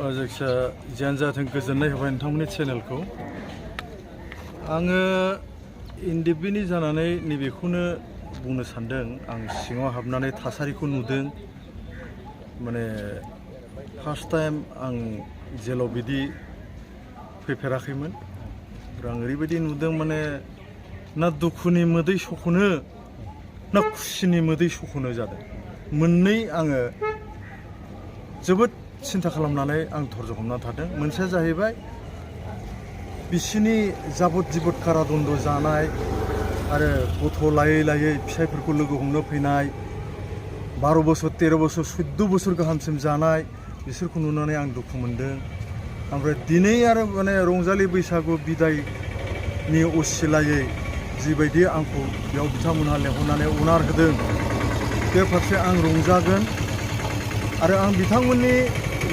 जायखिया जियानो जाथों गोजोननाय होबाय नोंथांमोननि चेनेलखौ। आङो इन्डिपेन्डेन्ट जानानै नैबेखौनो बुंनो सानदों, आं सिङाव हाबनानै थासारिखौ नुदों। माने फार्स्ट टाइम आं जेलाव बिदि फैफेराखैमोन। आं ओरैबायदि नुदों, माने ना दुखुनि मोदै सख'नो ना खुसिनि मोदै सख'नो जादों। मोननै आङो जोबोद सिन्था खालामनानै आं धर्ज हमना थादों। मोनसेया जाहैबाय बिसिनि जाबद जिबद कारादन्द जानाय आरो गथ' लायै लायै फिसाइफोरखौ लोगो हमनो फैनाय, 12 बोसोर 13 बोसोर 14 बोसोर गाहामसिम जानाय, बिसोरखौ नुनानै आं दुखु मोनदों। ओमफ्राय दिनै आरो माने रंजालि बैसागु बिदायनि असिलायै जिबायदि आंखौ बेयाव बिथांमोनहा लेंहरनानै अनार होदों, बे फारसे आं रंजागोन। आरो आं बिथांमोननि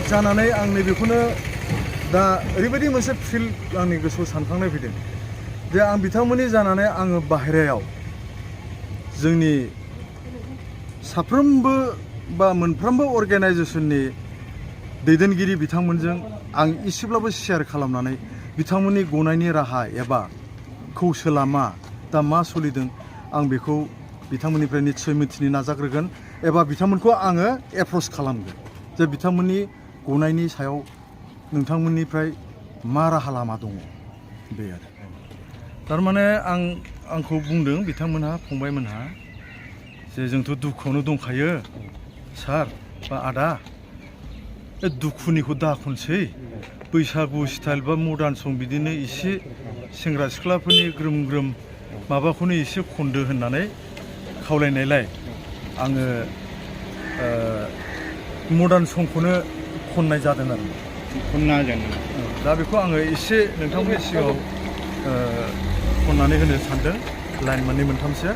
जानानै आं नैबेखौनो दा ओरैबायदि मोनसे फिल आंनि गोसोआव सानखांनाय फैदों जे आं बिथांमोननि जानानै आङो बाहेरायाव जोंनि साफ्रोमबो बा मोनफ्रोमबो अर्गेनाइजेसननि दैदेनगिरि बिथांमोनजों आं एसेब्लाबो शेयार खालामनानै बिथांमोननि गनायनि राहा एबा कौशला मा, दा मा सोलिदों, आं बेखौ बिथांमोननिफ्राय निस्सय मिथिनो नाजाग्रोगोन एबा बिथांमोनखौ आङो एप्रच खालामगोन जे बिथांमोननि गनायनि सायाव नोंथांमोननिफ्राय मा राहा लामा दङ। बे आरो थारमाने आंखौ बुंदों बिथांमोनहा, फंबायमोनहा, जे जोंथ' दुखुआवनो दंखायो सार बा आदा, बे दुखुनिखौ दा खनसै बैसागु स्टाइल बा मडार्न सं बिदिनो एसे सेंग्रा सिख्लाफोरनि ग्रोम ग्रोम माबाखौनो एसे खनदो होननानै खावलायनायलाय आङो मडार्न संखौनो खननाय जादों आरो खनना होदों। दा बेखौ आङो एसे नोंथांमोननि सिगाङाव खननानै होनो सानदों, लाइन मोननै मोनथामसो।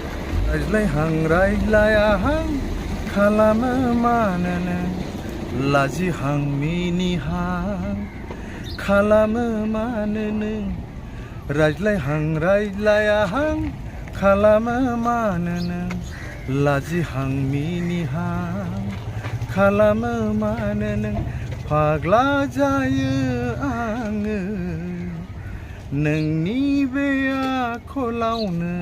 रायज्लायहां रायज्लायाहां खालामो मानोनो, लाजिहां मिनिहां खालामो मानोनो, रायज्लायहां रायज्लायाहां खालामो मानोनो, लाजिहां मिनिहां खालामो मानोनो, फाग्ला जायो आङो नोंनि बे आखलावनो,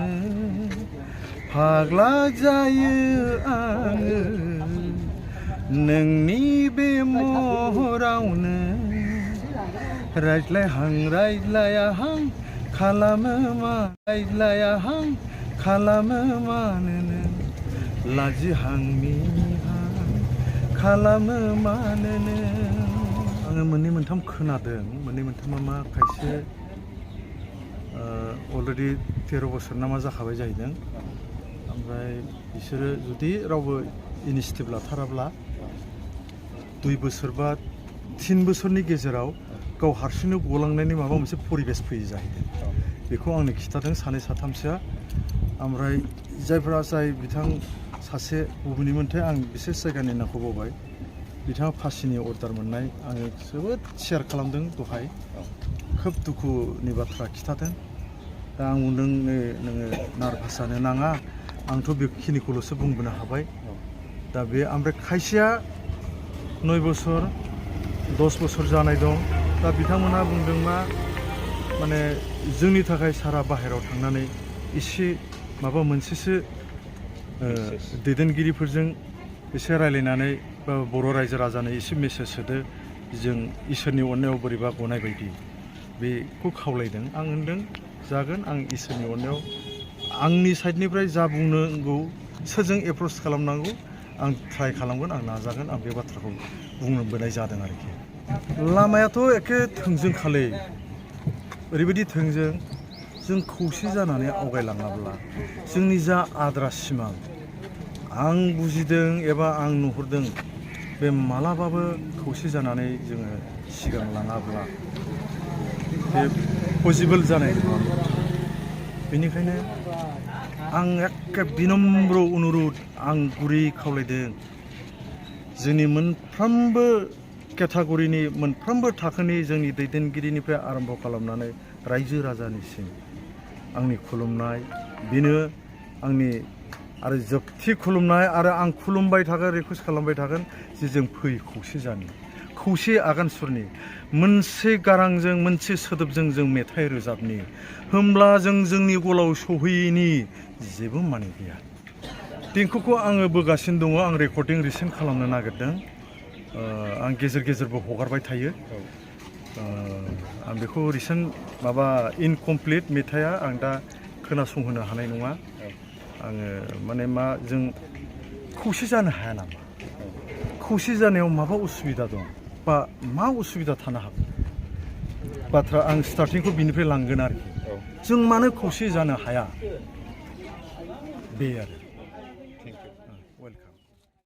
फाग्ला जायो आङो नोंनि बे महरावनो, रायज्लायहां रायज्लायाहां खालामो रायज्लायाहां खालामो मानोनो, लाजिहां मिनिहां खालामो मानोनो। आङो मोननै मोनथाम खोनादों, मोननै मोनथामा मा, खायसे अलरेडि 13 बोसोर नामा जाखाबाय जाहैदों। ओमफ्राय बिसोरो जुदि रावबो इनिसियेटिभ लाथाराब्ला 2 बोसोर बा 3 बोसोरनि गेजेराव गाव हारसिंनो गलांनायनि माबा मोनसे परिबेस फैयो जाहैदों। बेखौ आंनो खिथादों सानै साथामसोआ। ओमफ्राय जाय बिथां सासे बबेनिमोनथाय, आं बिसेस जायगानि नामखौ बावबाय, बिथाङा फासिनि अर्डार मोननाय, आङो जोबोद शेयार खालामदों दहाय, खोब दुखुनि बाथ्रा खिथादों। दा आं बुंदों, नोङो नार्भास जानो नाङा, आंथ' बेखिनिखौल'सो बुंबोनो हाबाय। दा बे ओमफ्राय खायसेया 9 बोसोर 10 बोसोर जानाय दं। दा बिथांमोनहा बुंदों मा, माने जोंनि थाखाय सारा बाहेरायाव थांनानै एसे माबा मोनसेसो दैदेनगिरिफोरजों एसे रायलायनानै बा बर' रायजो राजानो एसे मेसेज होदो, जों इसोरनि अननायाव बोरैबा गनाय बायदि, बेखौ खावलायदों। आं होनदों जागोन, आं इसोरनि अननायाव आंनि साइडनिफ्राय जा बुंनांगौ, सोरजों एप्रच खालामनांगौ, आं ट्राइ खालामगोन, आं नाजागोन, आं बे बाथ्राखौ बुंबोनाय जादों आरोखि। लामायाथ' एखे थोंजों खालै, ओरैबायदि थोंजों, जों खौसे जानानै आवगायलाङाब्ला जोंनि जा आद्रा सिमां आं बुजिदों एबा आं नुहुरदों, बे मालाबाबो खौसे जानानै जोङो सिगां लाङाब्ला बे पसिबोल जानाय नङा। बेनिखायनो आं एखे बिनम्र अनुरद, आं गुरै खावलायदों, जोंनि मोनफ्रोमबो केटागरिनि मोनफ्रोमबो थाखोनि जोंनि दैदेनगिरिनिफ्राय आरम्भ खालामनानै रायजो राजानिसिम आंनि खुलुमनाय, बेनो आंनि आरो जोबथि खुलुमनाय, आरो आं खुलुमबाय थागोन, रिकुवेस्ट खालामबाय थागोन जे जों फै खौसे जानो। खौसे आगान सुरनि मोनसे गारांजों मोनसे सोदोबजों जों मेथाइ रोजाबनि होमब्ला जों जोंनि गलाव सहैयैनि जेबो माने गैया। देंखोखौ आङो बोगासिनो दङ, आं रेकर्डिं रिसेन्ट खालामनो नागिरदों। आं गेजेर गेजेरबो हगारबाय थायो। आं बेखौ रिसेन्ट माबा इनकमप्लिट मेथाइआ आं दा खोनासंहोनो हानाय नङा। आङो माने मा जों खौसे जानो हाया नामा? खौसे जानायाव माबा उसुबिदा दं बा मा उसुबिदा थानो हागौ? बाथ्रा आं स्टार्टिंखौ बिनिफ्राय लांगोन आरोखि। जों मानो खौसे जानो हाया बे आरो